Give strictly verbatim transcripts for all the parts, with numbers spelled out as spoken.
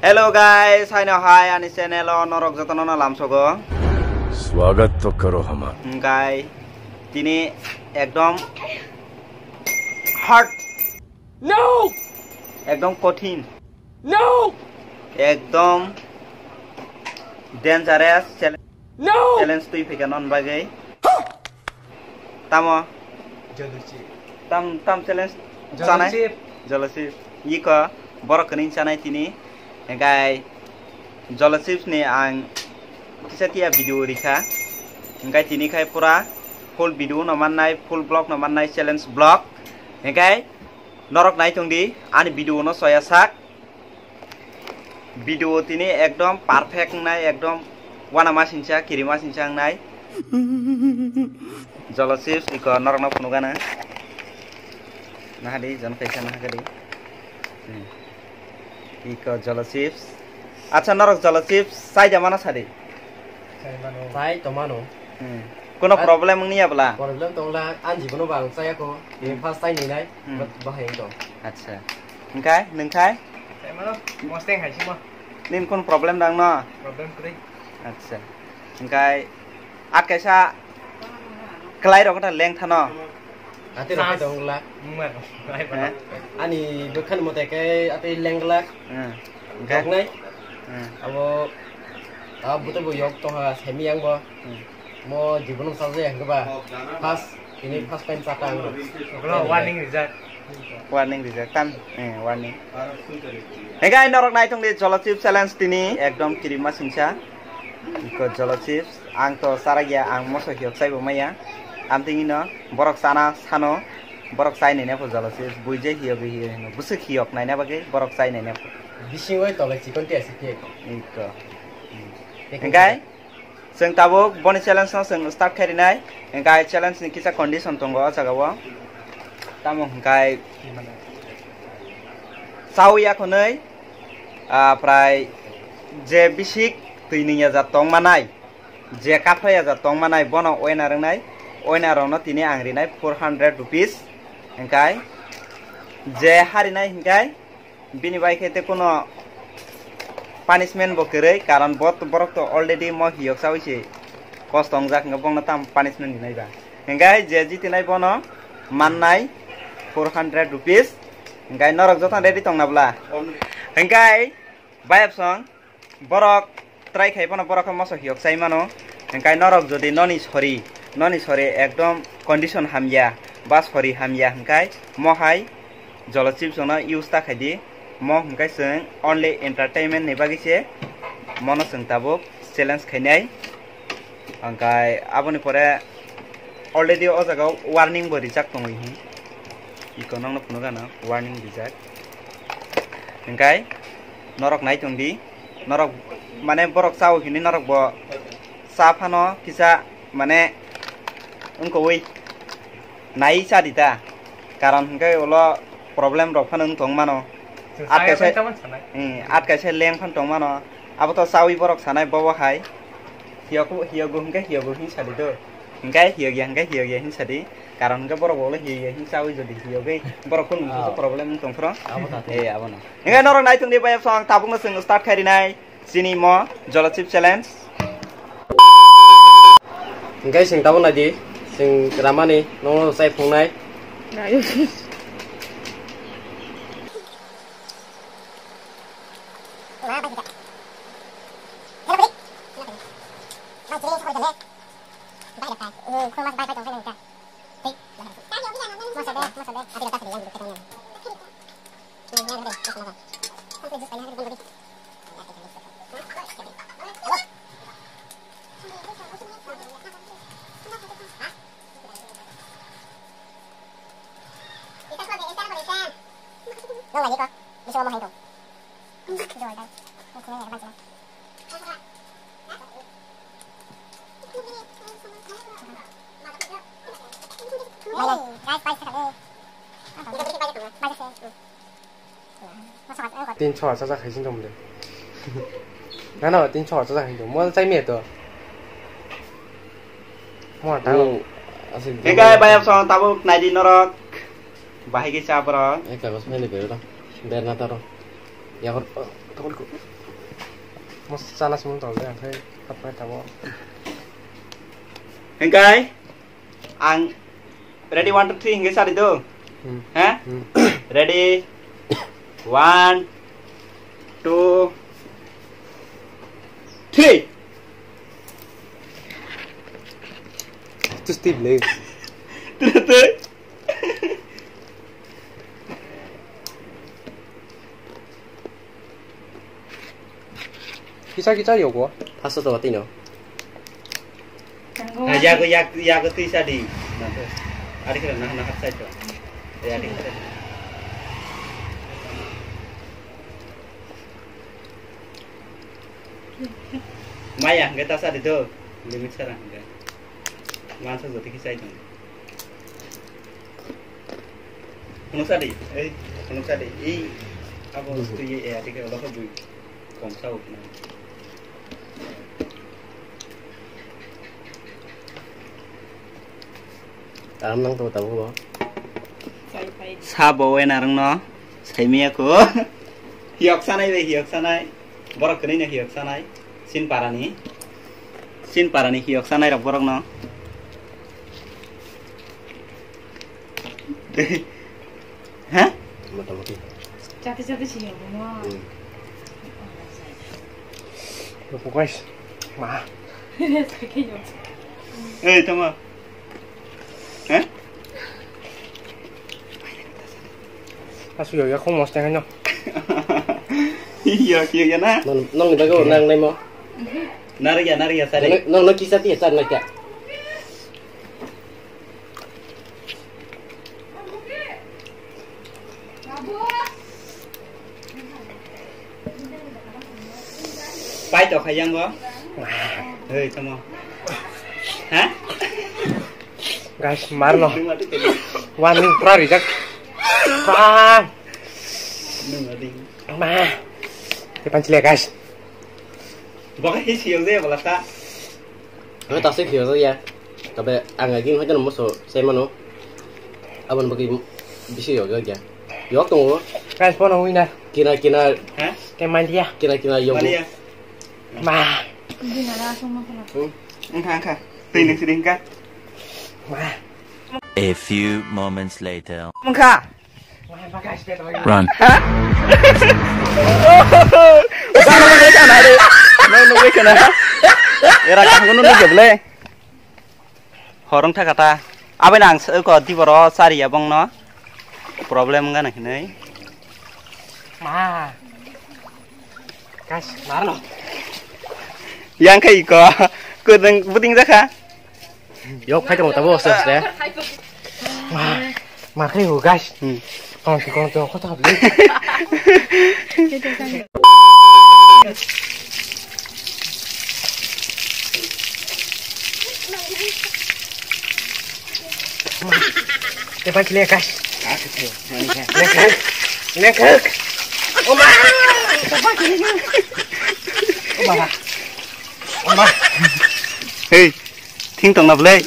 Hello guys, haino hai ani channel o norok jotono no lamsogo. स्वागत तो करो हमारा। Hwnkhe tini ekdom hard. No! Ekdom kothin. No! Ekdom dangerous challenge. No! Challenge twi phaikha non bagwi. Tamo? Jolosip. Tam, tam challenge chanai? Jolosip. Jolosip. Iko borok kwrwini chanai tini. Hwnkhe Jolosip ni ang kisa tiya video rikha. Hwnkhe tini khai pura full video no mannai, full vlog no mannai, challenge vlog. Hwnkhe norok nai tongdi ani video no soya sak. Video tini ekdom perfect wngnai, ekdom wana masingcha, kiri masingcha wngnai. Jolosip iko norokno phunukgana. Nahadi, jon kaisa nahakadi. Hmm. Iko Jolosip. Acha norok Jolosip chai da mano sadi. Chai mano. Chai to mano. Hmm. Kono problem wngya bwla? Problem tongla, ani jibono ba ang chayakho. Hmm. First time ninai, hmm, but bahai wngtong. Acha. Hwnkhe, nwng khai? Chai mano, mosteng hai simo. Nini kono problem dang no? Problem kwrwi. Acha. Hwnkhe, at kaisa kwlai rok ta leng thano. Ate rok tong glak. Mungma rok. Eh? Ani bwkhan mote khe ate leng glak. Hmm. Hwnkhe? Joknai. Hmm. Abo, ah, buto bo yok tongha semi yang bo. Hmm. Mo jibono sajaya hwnkhe ba. First, ini first time chata ang. Ogulo warning rijak. Warning rijak, tam, eh, warning. Hwnkhe norok nai tongdi Jolosip challenge tini ekdom kirima singsa. Iko Jolosip, ang to chara gya, ang moso hiyok chaibo maya. Amtwini no borok chana sano, borok chai naina pho Jolosip, buije hiyok hiyo hino. Bwswk hiyok naina bagwi borok chai naina pho. Bisingo tolai chikon tiya si khe. Iko. Hwnkhe? Chwng tabuk boni challenge no chwng start khai rinai. Hwnkhe challenge ni kisa condition tongo o jaga o. Tamo hwnkhe chawi yakhonwi, ah, prai je bisik twi nung ya jat tong manai, je kaphra ya jat tong manai, bono winner wngnai. Winner rokno tini ang rinai four hundred rupees. Hwnkhe je harinai hwnkhe bini bai khe tei kono punishment bo kwrwi, karon bo, borok to already mo hiyok chawi se kosto wngjak, hwnkhe bongno tam punishment rinai ba. Hwnkhe je jitinai bono mannai four hundred rupees. Hwnkhe norok jotono ready tongna bwla? Hwnkhe bayapsong. Borok try khai phano borok khe moso hiyok chai mano. Hwnkhe norok jodi noni sori, noni sori ekdom condition hamya ba sori hamya hwnkhe mo hai Jolosip chwngno use ta khai di. Mo hwnkhe chwng only entertainment ni bagwi se mono chwng tabuk challenge khainai. Hwnkhe aboni pore already o jaga o warning bo rijak tongwi hwn. Iko nokno phunukgana warning rijak. Hwnkhe norok nai tong di. Norok mane borok chao hini norok bo cha phano kisa mane wngkowoi nai cha di ta. Karon hwnkhe ulo problem rok phano wng tong mano. At kaisa, hmm, at kaisa leng phan tong mano. Abo to chawi borok sanai bobo hai. Hiyogo, hiyogo hwnkhe hiyogo hin sadi do. Hwnkhe hiyogya hwnkhe hiyogya hin sadi. Karon hwnkhe borok bo ulo hiyogya hin chawi jodi hiyogwi borok kun musu problem wng tong phro. Abo ta. Eh, abono. Hwnkhe norok nai tong di bayapsong tabukno chwng start khai rinai. Chini mo Jolosip challenge. Hwnkhe chwng tabuk nai di, chwng ramani, nono chai phungnai. Tin chhor chajak hai sing tongmole. Nana tin chhor chajak hai tong. Mo chai me to. Mo ta. Asik. Hwnkhe bayapsong tabuk nai di norok. Bahai khe cha borok. Ek kagos phai le bero. Berna taro. Yakor, oh, tokol ko. Mo sana sumung tong le, angkai, apa tabo. Hengkai, ang ready, one, two, three, hingke sari do. Hmm. Ha? Hmm. Ready? One, two, three. Terus tip le. Terus, terus. Kisa kisa yogo. Paso to tino. Tanggo. Na yago, yak, yago tisa di. Nanti. Ari kira nah, nah, sai to. Ya, ari kira. Maya, kita sadi to. Limit sarang, enggak. Mansa joti kisai to. Khunuksa di, ei, khunuksa di, ei, abo twi ye, eh, adik olo khe bui kom sa ukna. Karam nang to tabuk bo. Sabo we narwng no, saimiya ko. Hiyok sanai be, hiyok sanai. Borok kwnwi no hiyok sanai. Chin parani. Chin parani hiyok sanai rok borok no. Ha? Motamuti. Chate chate sini mo. Hmm. Yo, guys. Ma. Sakit yo. Eh, tama. Ha? Asu yo, ya, kung mos tengah no. Iya, iya, iya, na. Nong, nong ni bago nang nai mo. Nari ya, nari ya, sari. Nong, nong, nong kisa tiya, sari, nong kya. Pai to khayang go. Hei, tamo. Ha? Guys, mar no. Wan pura rijak. Ah. Ma. Te panchile, guys. Baka hisi yo de bala sa. Ang ta se phiyo ya. Tabe ang agin hoitan moso sai mano. Abon bagi bisi yo ya. Yok tongo. Guys, pono winner. Kina, kina. Ha? Kemang dia. Kina, kina, yok. Maria. Ma. Hindi na lang, sumama ko lang. Hmm? Ang kha, ang kha. Tui nang sini ka. Ma. A few moments later. Ang kha. Ma, ma, guys, beto. Run. Ha? Bana ma kena re. No, no, kena. Era kamu no, no, jeble. Horong thaka ta. Aboni ang se ko diboro chari ya bongno. Problem wngkha na hinwi. Ma. Guys, marno. Yang khai ko. Ko deng buding jakha. Yok khai tong tabo se se. Ma. Mar khai ho, guys. Hmm. Kong si kong tong kota bli. Te pai kile, guys. Lengkak. Lengkak. Oma. Oma. Oma. Hey. Thing tong na bwlai?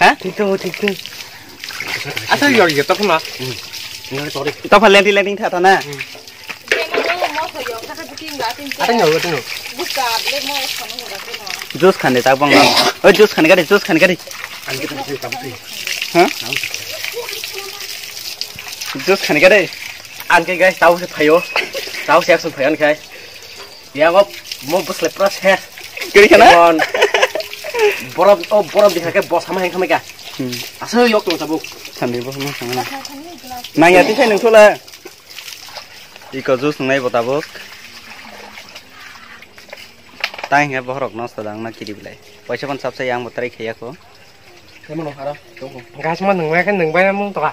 Ha? Thing tong, thing tong. Asa yor yor tong na. Yor tor. Tong pha lenti lenti tha tha na. Atang yor tong. Jus khande tak bang. Oi jus khande gari, jus khande gari. Ha? Jus khande gari. Ang ke guys tau se phayo. Tau se action phayo ang kai. Yago mo bwsle pura se. Kiri khana? Borok, o borok bihake bosa ma hengkha meka. Hmm. Asa yok tong tabuk. Sandi bo ma khana. Nang ya tisai nung thula. Iko juice nungnai bo tabuk. Tang he bohrok nosto dang na kiri bilai. Paisa pon sapsa yang bo try khaya ko. Kemo no hara. Guys mo nung bai khe nung bai mung toka.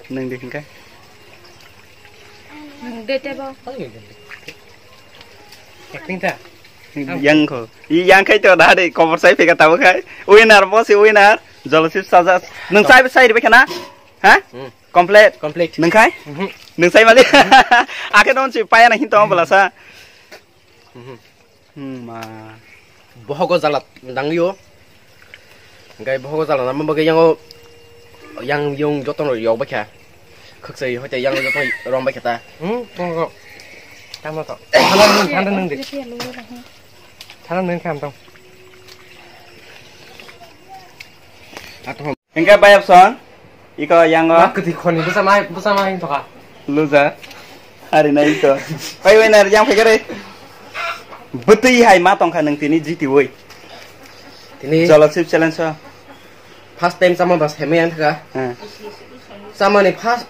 Nung di hingkai. Nung de te bo. Acting ta. Yang ko. I yang khai to da de kobor sai phe ka tabo khai. Winner bo si winner. Jolosip sajak. Nung sai sai ribe khana? Ha? Hmm. Complete. Complete. Nung khai? Mhm. Nung sai mali. Akhe don si paya na hin to bala sa. Mhm. Hmm, ma. Bohogo jala nangyo. Gai bohogo jala nang bagwi yango yang yung jotono yok bakha. Khakchai hoite yang jotono rom bakha ta. Hmm, bohogo. Tamo to. Thana nung, thana nung di. Thana nung kham tong. Hingke bayap song. Iko yango. Mak kati khoni bwsa mai, bwsa mai tongkha. Loser. Hari na iko. Pai wai na yang phai kare. Bwtwi hai ma tongkha nung tini G T woi. Tini Jolosip challenge o. First time chama bas hemai ang thaka. Hmm. Chama ni first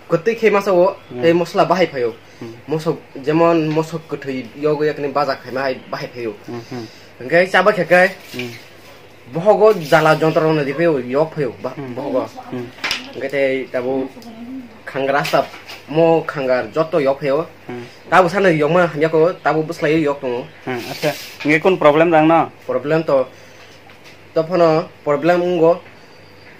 kwtwi khe masa o, hmm, tei mosla bahai phaio. Hmm. Mosok, jemon mosok kwthwi yogo yakni baja khaima hai bahai phaio. Hmm, hmm. Hingke chaba khe kai, hmm, bohogo jala jontro rok nadi phaio, yok phaio, ba-, hmm, bohogo. Hmm. Hingke tei tabo khangra sap, mo khangar joto yok phaio. Hmm. Tabo sana yokma hamya ko, tabo bwslai yok tongo. Hmm, acha. Hingke kun problem rang no? Problem to, to phano problem ungo,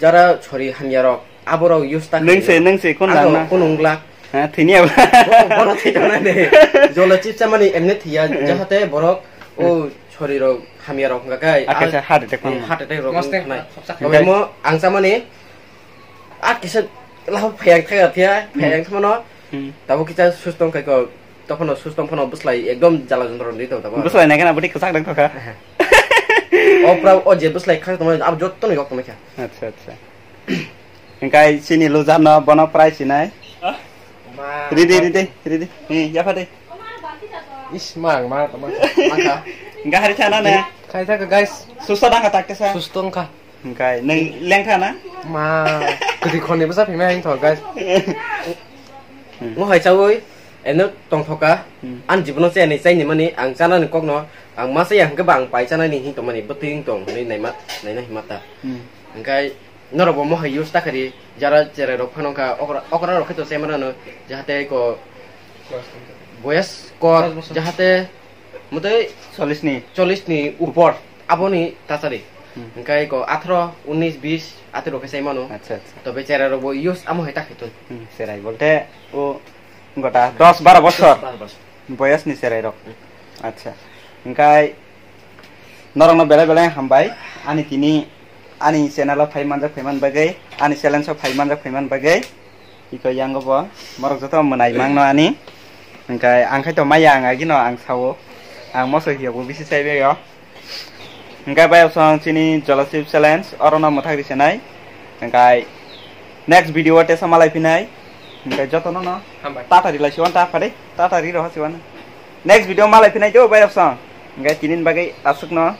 jara chori hamya rok. Aborok use ta nung se, nung se, kun lang na? Kun ungla. Ha, thini abo. Bo-, bono thwi tongnai de. Jolo chip chamani emne thiya, hmm, jahate borok, hmm, o chori rok hamya rok hwnga kai. Ake sa heart attack, eh, hmm, heart attack rok wng thanai. Tobe mo ang chamani a kisa lahap phayang thaya thiya, hmm, phayang thamano. Hmm. Tabo kisa sus tong kai ko, tophano sus tong phano bwslai ekdom jala jontro ni to tabo. Bwslai nai kana bwtwi kwchak nang thokha. O pra o je bwslai khak tongmani abo jotto ni yok tongmani kha. Acha, acha. Hingkai chini loser no bono prize sinai. Ah? Ma. Ridi, ridi, ridi. Hi, yapha de. Is, ma, ma, ma, ma kha. Hingkai hari sana ne. Khai thaka, guys. Susto dang kha takte sa. Susto wngkha. Hingkai nung lengkha na? Ma, kwtwi khoni bwsa phimai hang thok, guys. Hmm. Mo hai chawi, eno tongthoka. Hmm. An jibono chayani chaini mani, ang chanani kokno, ang ma chaya hwnkhe ba ang pai chanani hing tongmani, bwtwi wng tong hwnwi naima, naina hima ta. Hmm. Hingkai norokbo mohai use ta kari, jara cherai rok phano wngkha, okra, okra rok khe to chaimano no, jahate ko boyas kor, boyas bosor. Jahate motoi chollish ni. Chollish ni upor, aboni tachari. Hmm. Hingkai ko atharo, unis, bis, atero khe chaimano. Acha, acha. Tobe cherai rokbo use amo hai ta khe tong. Hmm, cherai bolte o gota dos baro bosor. Dos baro bosor. Boyas ni cherai rok. Hmm. Acha. Hingkai norokno belai belai hambai. Ani tini ani channel o phai manjak phaiman bagwi, ani challenge o phai manjak phaiman bagwi. Iko yango bo morok joto mwnai mangno ani. Hingkai ang khai to maya ang agino ang sao. Ang moso hiyo bo bisi chai bego. Hingkai bai osong chini Jolosip challenge orono mwthak risenai. Hingkai next video o tesa malai phinai. Hingkai jotono no. Hambai. Tata ri lai siwan ta phade. Tata ri roha siwan. Next video malai phinai do bai osong. Hingkai tinin bagwi aswkno.